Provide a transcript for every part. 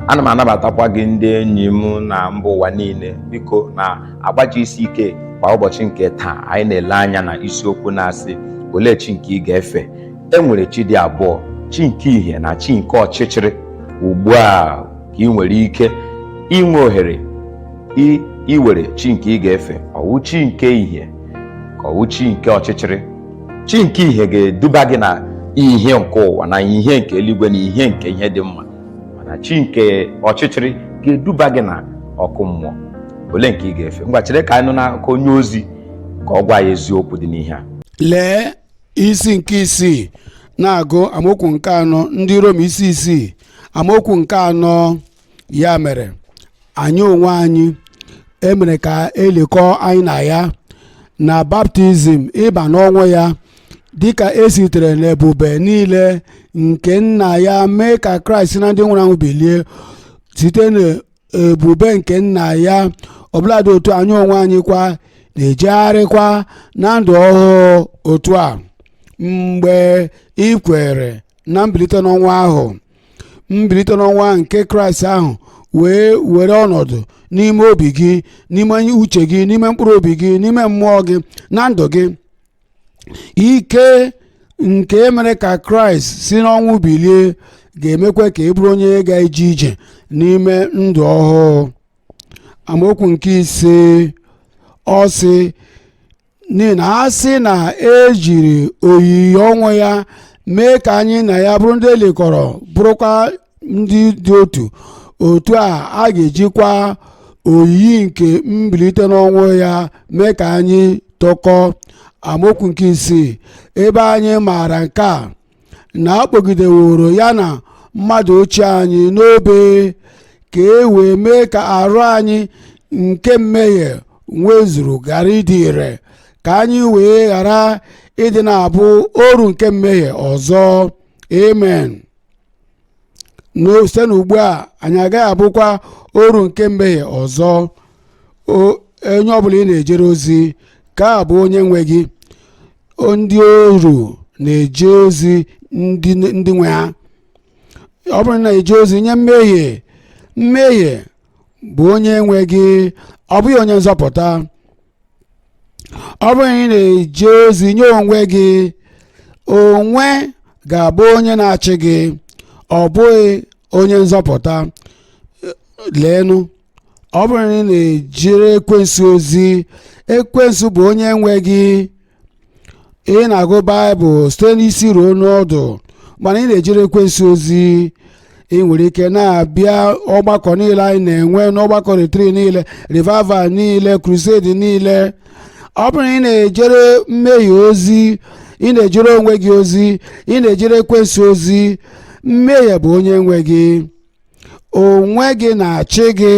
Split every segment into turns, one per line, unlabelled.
Ana m anabatakwa gị, ndị enyi m na mba ụwa niile. Biko, na-agbaji isi ike kwa ụbọchị nke taa, anyị na-ele anya na isiokwu na-asị, "Olee chi nke ị ga-efe?" E nwere chi dị abụọ, chi nke ìhè na chi nke ọchịchịrị. Ugbu a ka ị nwere ike inwe ohere iwere chi nke ị ga-efe, ọwụ chi nke ìhè ka ọwụ chi nke ọchịchịrị. Chi nke ìhè ga-eduba gị na ihe nke ụwa na ihe nke eluigwe na ihe nke ihe dị mma, mana chi nke ọchịchịrị ga-eduba gị na ọkụ mmụọ. Olee nke ị ga-efe? Ngwa, chere ka anyị nụ n'aka onye ozi ka ọ gwa ya eziokwu dị n'ihe a.
Lee isi nke 6, na-agụ amaokwu nke 4. Ndị Rom isi 6, amaokwu nke 4. Ya mere, anyị onwe anyị emere ka elikọ anyị na ya na baptizim ịba n'ọnwụ ya, dịka e sitere n'ebube niile nke Nna ya mee ka Kraịst na ndị nwụrụ anwụ bilie site n'ebube nke Nna ya, ọbụladị otu anyị onwe anyị kwa na-ejegharịkwa na ndụ ọhụụ. Otu a, mgbe ị kwere na mbilite n'ọnwụ ahụ, mbilite n'ọnwụ nke Kraịst ahụ wee were ọnọdụ n'ime obi gị, n'ime uche gị, n'ime mkpụrụ obi gị, n'ime mmụọ gị na ndụ gị, ike nke mere ka Kraịst si n'ọnwụ bilie ga-emekwa ka ị bụrụ onye ga-eje ije n'ime ndụ ọhụụ. Amaokwu nke 5, ọ sị, n'ihi na a sị na ejiri oyiyi ọnwụ ya mee ka anyị na ya bụrụ ndị elikọrọ, bụrụkwa ndị dị otu, otu a a ga-ejikwa oyiyi nke mbilite n'ọnwụ ya mee ka anyị tọkọ. Amaokwu nke 6, ebe anyị maara nke a, na akpọgideworo ya na mmadụ ochie anyị n'obe, ka e wee mee ka arụ anyị nke mmehie nwezuru ghara ịdị ire, ka anyị wee ghara ịdị na-abụ oru nke mmehie ọzọ. Amen. Site n'ugbu a, anyị agaghị abụkwa oru nke mmehie ọzọ. Onye ọbụla ị na-ejere ozi ka a bụ onye nwe gị. Ndị oru na-eje ozi ndị nwe ha. Ọ bụrụ na eje ozi nye mmehie, mmehie bụ onye nwe gị, ọ bụghị onye nzọpụta. Ọ bụrụ na ị na-eje ozi nye onwe gị, onwe ga-abụ onye na-achị gị, ọ bụghị onye nzọpụta. Leenụ, ọ bụrụ na ị na-ejere Ekwensu ozi, Ekwensu bụ onye nwe gị. Ị na-agụ Baịbụl site n'isi ruo n'ọdụ, mana ị na-ejere Ekwensu ozi. Ị nwere ike na-abịa ọgbakọ niile anyị na-enwe n'ọgbakọ, retreat niile, revival niile, crusade niile. Ọ bụrụ na ị na-ejere mmehie ozi, ị na-ejere onwe gị ozi, ị na-ejere Ekwensu ozi. Mmehie bụ onye nwe gị, onwe gị na-achị gị,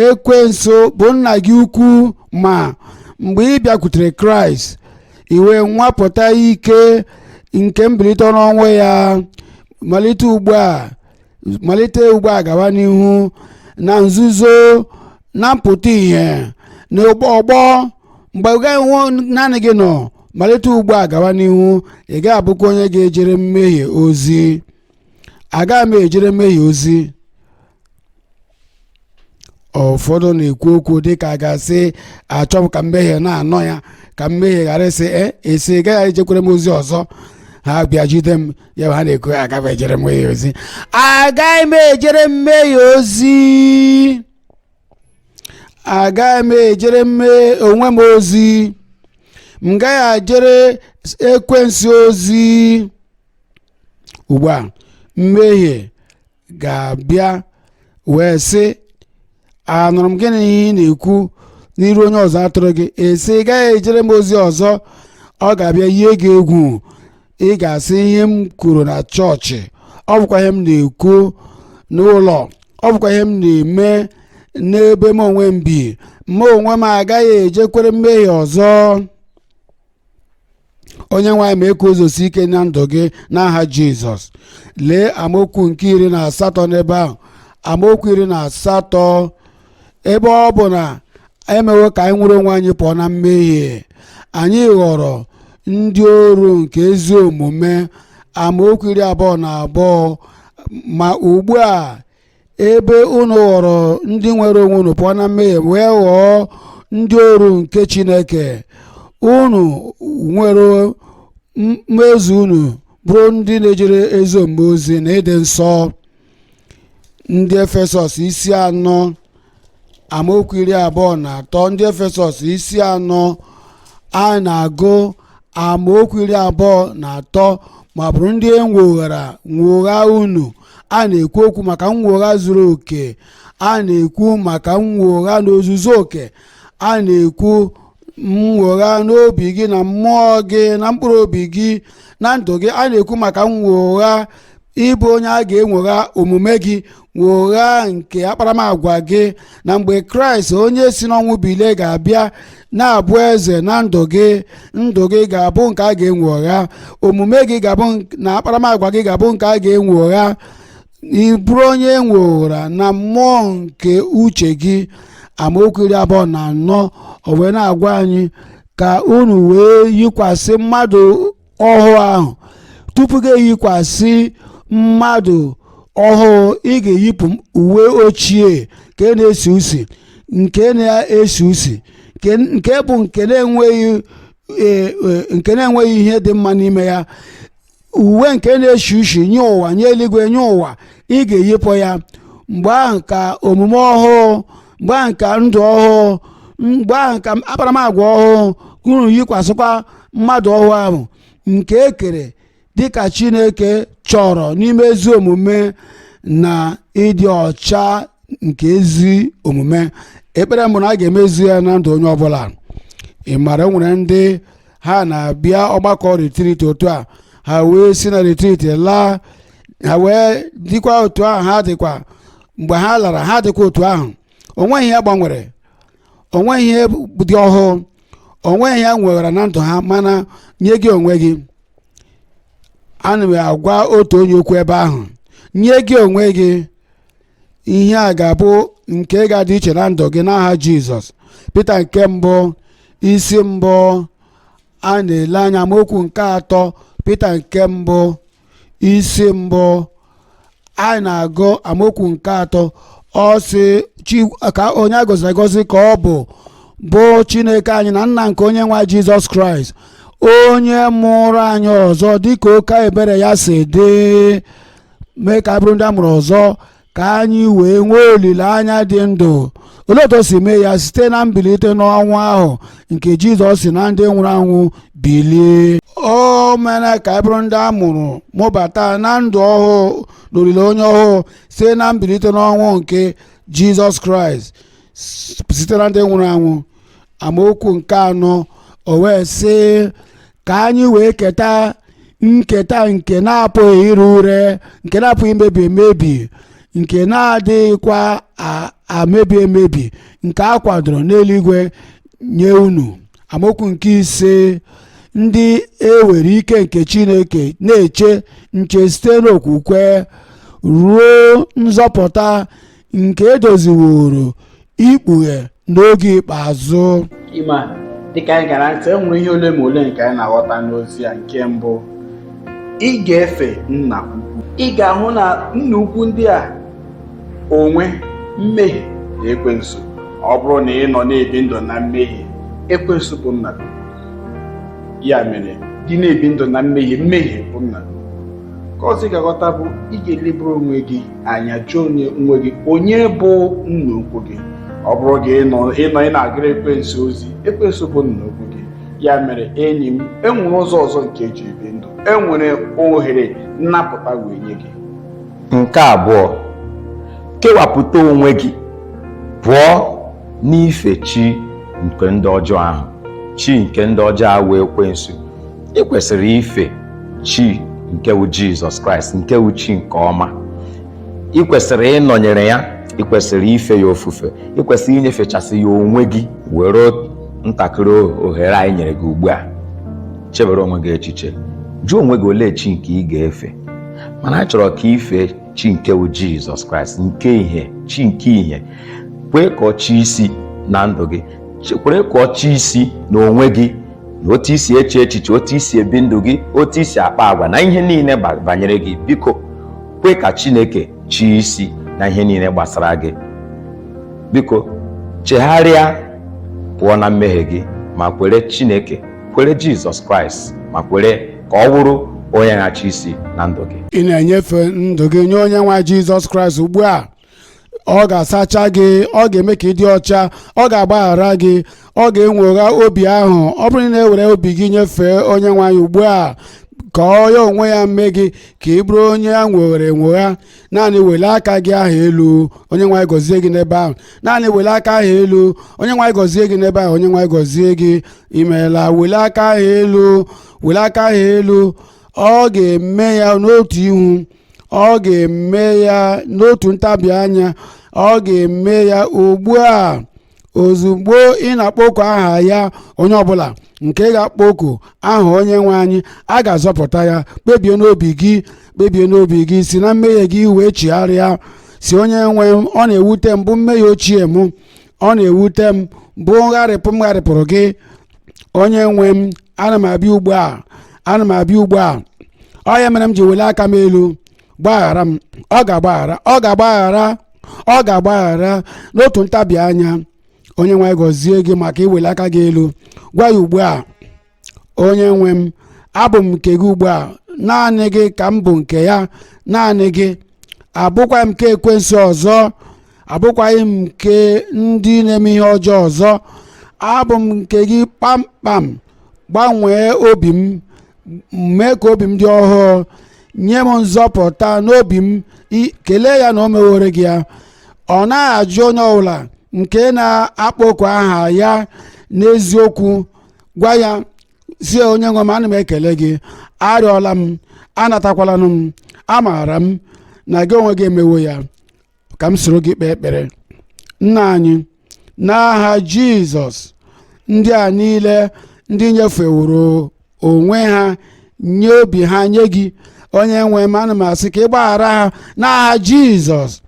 Ekwensu bụ nna gị ukwu. Ma mgbe ị bịakwutere Kraịst, i wee nwapụta ike nke mbilite n'ọnwụ ya, malite ugbu a, malite ugbu a gawa n'ihu, na nzuzo, na mpụta ìhè, na ọgbọ mgbe gaghị naanị gị nọ, malite ugbu a gawa n'ihu, ị gaghị abụkwa onye ga-ejere mmehie ozi. Agaghị m ejere mmehie ozi. Ụfọdụ na-ekwu okwu dịka a ga-asị, achọ m ka mmehie na-anọ ya, ka mmehie ghara ịsị e esi ị gaghị ejekwere m ozi ọzọ. Ha bịa jide m ya bụ ha na-ekwu, agaghị m ejere mmehie ozi, agaghị m ejere mmehie ozi, agaghị m ejere onwe m ozi, m gaghị ejere Ekwensu ozi. Ugbu a, mmehie ga-abịa wee sị, anụrụ m gịnị ihe ị na-ekwu n'iru onye ọzọ atụrụ gị esi ị gaghị ejere m ozi ọzọ. Ọ ga-abịa yie gị egwu. Ị ga-asị, ihe m kwuru na chọọchị, ọ bụkwa ihe m na-ekwu n'ụlọ, ọ bụkwa ihe m na-eme n'ebe m onwe m bi. M onwe m agaghị ejekwere mmehie ọzọ. Onye nwaanyị, mee ka ụzọ ike na ndụ gị n'aha Jizọs. Lee amaokwu nke 18 n'ebe ahụ, amaokwu 18. Ebe ọ bụ na emewo ka anyị nwere onwe anyị pụọ na mmehie, anyị ghọrọ ndị oru nke ezi omume. Amaokwu 22, ma ugbu a Ebe unu ghọrọ ndị nwere onwe unu pụọ na mmehie wee ghọọ ndị oru nke Chineke, unu nwere mmezu unu bụrụ ndị na-ejere ezi omume ozi na ịdị nsọ. Ndị Efesọs isi 4 amaokwu 23. Ndị Efesọs isi 4 a na-agụ amaokwu 23. Ma bụrụ ndị e nwoghara nwogha unu. A na-ekwu okwu maka nwogha zuru oke, a na-ekwu maka nwogha n'ozuzu oke, a na-ekwu nwogha n'obi gị na mmụọ gị na mkpụrụ obi gị na ndụ gị. A na-ekwu maka nwogha ịbụ onye a ga-enwogha omume gị, nwogha nke akparamagwa gị, na mgbe Kraịst onye si n'ọnwụ bilie ga-abịa na-abụ eze na ndụ gị, ndụ gị ga-abụ nke a ga-enwogha, omume gị ga-abụ na akparamagwa gị ga-abụ nke a ga-enwogha. Ị bụrụ onye enwoghara na mmụọ nke uche gị. Amaokwu 24, o wee na-agwa anyị ka unu wee yikwasị mmadụ ọhụụ ahụ. Tupu gị eyikwasị mmadụ ọhụụ, ị ga-eyipụ uwe ochie nke na-esi usi, nke na-esi usi, nke bụ nke na-enweghị ihe dị mma n'ime ya, uwe nke na-eshi ushi nye ụwa, nye eluigwe, nye ụwa. Ị ga-eyipụ ya. Mgbe ahụ ka omume ọhụụ, mgbe ahụ ka ndụ ọhụụ, mgbe ahụ ka akparamagwa ọhụụ. Unu yikwasịkwa mmadụ ọhụụ ahụ nke e kere dịka Chineke chọrọ n'ime ezi omume na ịdị ọcha nke ezi omume. Ekpere mbụ na a ga-emezu ya na ndụ onye ọbụla. Ị mara, nwere ndị ha na-abịa ọgbakọ retreat otu a, ha wee si na retreat laa, ha wee dịkwa otu ahụ ha dịkwa mgbe ha lara. Ha dịkwa otu ahụ. Onweghị ihe gbanwere, onweghị ihe dị ọhụụ, onweghị ihe nwere na ndụ ha. Mana nye gị onwe gị, ana m agwa otu onye okwu ebe ahụ, nye gị onwe gị, ihe a ga-abụ nke ga-adị iche na ndụ gị n'aha Jizọs. Pita nke mbụ isi 1, a na-ele anya amaokwu nke 3. Pita nke mbụ isi 1, a na-agụ amaokwu nke 3. Ọ sị ka onye a gọziri agọzi ka ọ bụ Chineke anyị na nna nke onye nwe Jizọs Kraịst, onye mụrụ anyị ọzọ dịka oke ebere ya si dị, mee ka a bụrụ ndị a mụrụ ọzọ, ka anyị wee nwee olileanya dị ndụ. Olee otu o si mee ya? Site na mbilite n'ọnwụ ahụ nke Jizọs si na ndị nwụrụ anwụ bilie. O mere ka a bụrụ ndị a mụrụ mụbata na ndụ ọhụụ na olileanya ọhụụ site na mbilite n'ọnwụ nke Jizọs Kraịst site na ndị nwụrụ anwụ. Amaokwu nke 4, o wee sị ka anyị wee keta nketa nke na-apụghị ire ure, nke na-apụghị imebi emebi, nke na-adịghịkwa amebi emebi, nke a kwadoro n'eluigwe nye unu. Amaokwu nke 5, ndị e were ike nke Chineke na-eche nche site n'okwukwe ruo nzọpụta nke edoziworo ikpughe n'oge ikpeazụ.
Ịma dịka anyị gara ntị, e nwere ihe ole ma ole nke anyị na-aghọta n'ozi a. Nke mbụ, ị ga-efe nna ukwu. Ị ga-ahụ na nna ukwu ndị a onwe mmehie na ekwensu. Ọ bụrụ na ị nọ na-ebi ndụ na mmehie, ekwensu bụ nna gị. Ya mere gị na-ebi ndụ na mmehie, mmehie bụ nna gị. Ka ọzọ ị ga-aghọta bụ ị ga-elebara onwe gị anya, jụọ onwe gị onye bụ nna ukwu gị. Ọ bụrụ gị ịnọ ị na-agara ekwensu ozi, ekwensu bụ nna ukwu gị. Ya mere enyi m, enwere ụzọ ọzọ nke eji ebi ndụ, enwere ohere nnapụta wee nye gị.
Nke abụọ, kewapụta onwe gị pụọ n'ife chi nke ndị ọjọọ ahụ, chi nke ndị ọjọọ ahụ ekwensu. Ị kwesịrị ife chi nke wụ Jizọs Kraịst, nke wụ chi nke ọma. Ị kwesịrị ịnọnyere ya, ị kwesịrị ife ya ofufe, ị kwesịrị inyefechasị ya onwe gị. Were ntakịrị ohere anyị nyere gị ugbu a, chebere onwe gị echiche, jụọ onwe gị olee chi nke ị ga-efe. Mana a chọrọ ka ife chi nke wụ Jizọs Kraịst, nke ihe, chi nke ihe. Kwee ka ọ chị isi na ndụ gị, kwere ka ọ chị isi n'onwe gị, na otu isi eche echiche, otu isi ebi ndụ gị, otu isi akpa agwa, na ihe niile banyere gị. Biko kwee ka Chineke chi isi Na ihe niile gbasara gị, biko chegharịa pụọ na mmehie gị ma kwere Chineke, kwere Jizọs Kraịst, ma kwere ka ọ wụrụ onye na-achị isi na ndụ gị.
Ị na-enyefe ndụ gị nye onye nwe Jizọs Kraịst ugbu a. Ọ ga-asacha gị, ọ ga-eme ka ị dị ọcha, ọ ga-agbaghara gị, ọ ga-enwogha obi ahụ. Ọ bụrụ na ị na-ewere obi gị nyefee onye nwe anyị ugbu a, ka ọ ya onwe ya mee gị ka ị bụrụ onye a nwere enwogha. Naanị wele aka gị ahụ elu. Onye nwe anyị gọzie gị n'ebe ahụ. Naanị wele aka ahụ elu. Onye nwe anyị gọzie gị n'ebe ahụ. Onye nwe anyị gọzie gị. Imeela. Wele aka ahụ elu, wele aka ahụ elu. Ọ ga-eme ya n'otu ihu, ọ ga-eme ya n'otu ntabi anya, ọ ga-eme ya ugbu a, ozugbo ị na-akpọku aha ya. Onye ọbụla nke ga-akpọku aha onye nwe anyị, a ga-azọpụta ya. Kpebie n'obi gị, kpebie n'obi gị, si na mmehie gị wee chigharịa, si, "Onye nwe m, ọ na-ewute m bụ mmehie ochie m, ọ na-ewute m bụ ngharịpụ m gharịpụrụ gị. Onye nwe m, ana m abịa ugbu a, ana m abịa ugbu a. Ọ ya mere m ji wele aka m elu. Gbaghara m." Ọ ga-agbaghara, ọ ga-agbaghara, ọ ga-agbaghara n'otu ntabi anya. Onye nwe anyị gọzie gị maka iwele aka gị elu. Gwa ya ugbu a, "Onye nwe m, abụ m nke gị ugbu a. Naanị gị ka m bụ nke ya, naanị gị. Abụkwa m nke ekwensu ọzọ, abụkwaghị m nke ndị na-eme ihe ọjọọ ọzọ. Abụ m nke gị kpamkpam. Gbanwee obi m, mee ka obi m dị ọhụụ, nye m nzọpụta n'obi m." Kelee ya na o meworo gị ya. Ọ naghị ajụ onye ọbụla nke na-akpọku aha ya n'eziokwu. Gwa ya si, "Onye nwe m, ana m ekele gị. Arịọla m, anatakwala m. Amaara m na gị onwe gị emewo ya." Ka m soro gị kpee ekpere. Nna anyị, n'aha Jizọs, ndị a niile ndị nyefeworo onwe ha nye obi ha nye gị, onye nwe m, ana m asị ka ị gbaghara ha n'aha Jizọs,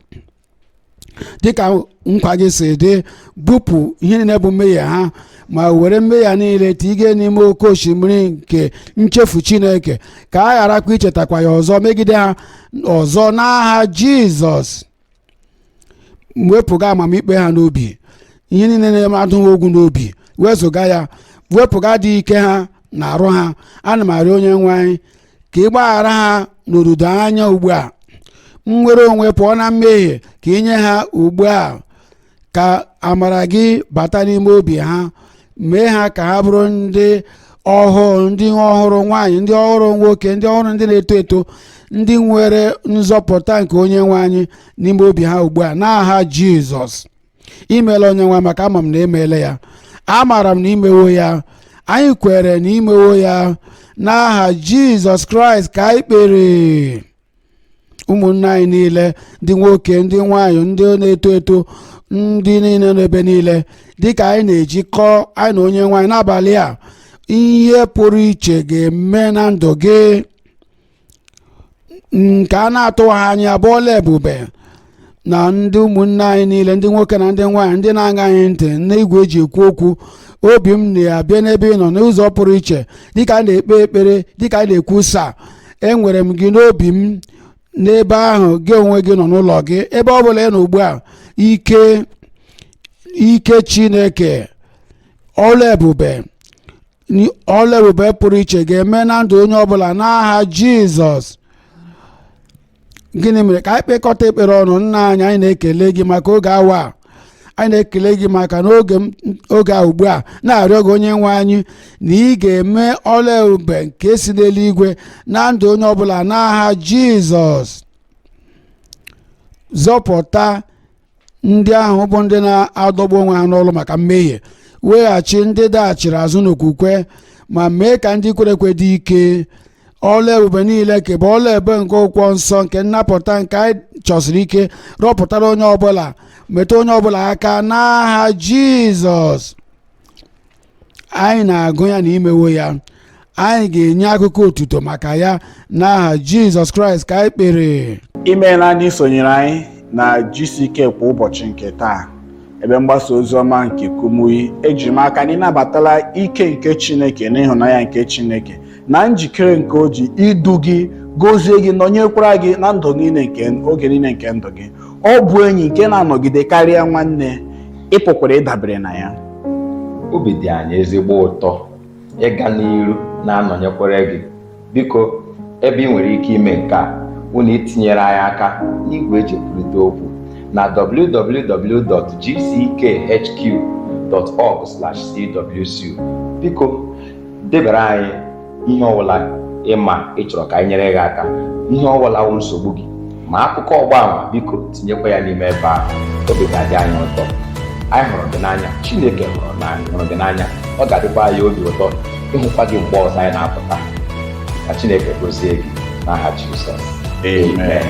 dịka nkwa gị si dị. Bupụ ihe niile bụ mmehie ha, ma were mmehie ha niile tige n'ime oke osimiri nke nchefu Chineke, ka a gharakwa ichetakwa ya ọzọ megide ha ọzọ n'aha Jizọs. Wepụga amamikpe ha n'obi, ihe niile na-eme adụ ha ogwu n'obi, wezụga ya. Wepụga dị ike ha na arụ ha. Ana m arịọ onye nwe anyị ka ị gbaghara ha n'odudo anya ugbu a. Nnwere onwe pụọ na mmehie ka inye ha ugbu a. Ka amara gị bata n'ime obi ha, mee ha ka ha bụrụ ndị ọhụụ, ndị ọhụrụ nwaanyị, ndị ọhụrụ nwoke, ndị ọhụrụ, ndị na-eto eto, ndị nwere nzọpụta nke onye nwe anyị n'ime obi ha ugbu a n'aha Jizọs. Imeela, onye nwe, maka ama m na emeela ya. Amaara m na imewo ya. Anyị kwere na imewo ya. N'aha Jizọs Kraịst ka anyị kpere. Ụmụnne anyị niile, ndị nwoke, ndị nwanyị, ndị na-eto eto, ndị niile n'ebe niile, dịka anyị na-ejikọ anyị na onye nwanyị n'abalị a, ihe pụrụ iche ga-eme na ndụ gị nke a na-atụghị anya bụọla ebube. Na ndị ụmụnne anyị niile, ndị nwoke na ndị nwaanyị, ndị na-aṅa anyị ntị n'igwe eji ekwu okwu, obi m na-abịa n'ebe ị nọ n'ụzọ pụrụ iche dịka a na-ekpe ekpere, dịka a na-ekwusa. Enwere m gị n'obi m n'ebe ahụ gị onwe gị nọ n'ụlọ gị, ebe ọ bụla ị nọ ugbu a. Ike, ike Chineke, ọlụ ebube, ọlụ ebube pụrụ iche ga-eme na ndụ onye ọbụla n'aha Jizọs. Gịnị mere? Ka anyị kpekọta ekpere ọnụ. Nna anyị, anyị na-ekele gị maka oge awa a. Anyị na-ekele gị maka n'oge oge a ugbu a. Na-arịọ gị, onye nwe anyị, na ị ga-eme ọlụ ebube nke si n'eluigwe na ndụ onye ọbụla n'aha Jizọs. Zọpụta ndị ahụ bụ ndị na-adọgbu onwe ha n'ọlụ maka mmehie, weghachi ndị daghachiri azụ n'okwukwe, ma mee ka ndị kwere ekwe dị ike. Ọlụ ebube niile ka bụ ọlụ ebube nke ụkwọ nsọ nke nnapụta nke anyị chọsiri ike, rọpụtara onye ọbụla, metụ onye ọbụla aka n'aha Jizọs. Anyị na-agụ ya na imewo ya. Anyị ga-enye akụkọ otuto maka ya. N'aha Jizọs Kraịst ka anyị kpere.
Imeela na isonyere anyị na GCK kwa ụbọchị nke taa, ebe mgbasa ozi ọma nke Kumuyi. Eji m aka na ịnabatala ike nke Chineke na ịhụnanya nke Chineke na njikere nke o ji idu gị, gozie gị, nọnyekwara gị na ndụ niile nke oge niile nke ndụ gị. Ọ bụ enyi nke na-anọgide karịa nwanne. Ị pụkwara ịdabere na ya.
Obi dị anyị ezigbo ụtọ ịga n'iru na-anọnyekwere gị. Biko, ebe ị nwere ike ime nke a, unu itinyere anyị aka n'igwe eji ekwurịta okwu na www.gckhq.org/cwc. Biko, debara anyị ihe ọbụla ịma ị chọrọ ka anyị nyere gị aka, ihe ọbụla wụ nsogbu gị, ma akụkọ ọgbaama, biko tinyekwa ya n'ime ebe ahụ. Obi ga-adị anyị ụtọ. Anyị hụrụ gị n'anya. Chineke hụrụ gị n'anya. Ọ ga-adịkwa anyị obi ụtọ ịhụkwa gị mgbe ọzọ anyị na-apụta. Ka Chineke gozie gị n'aha Jizọs.
Amen.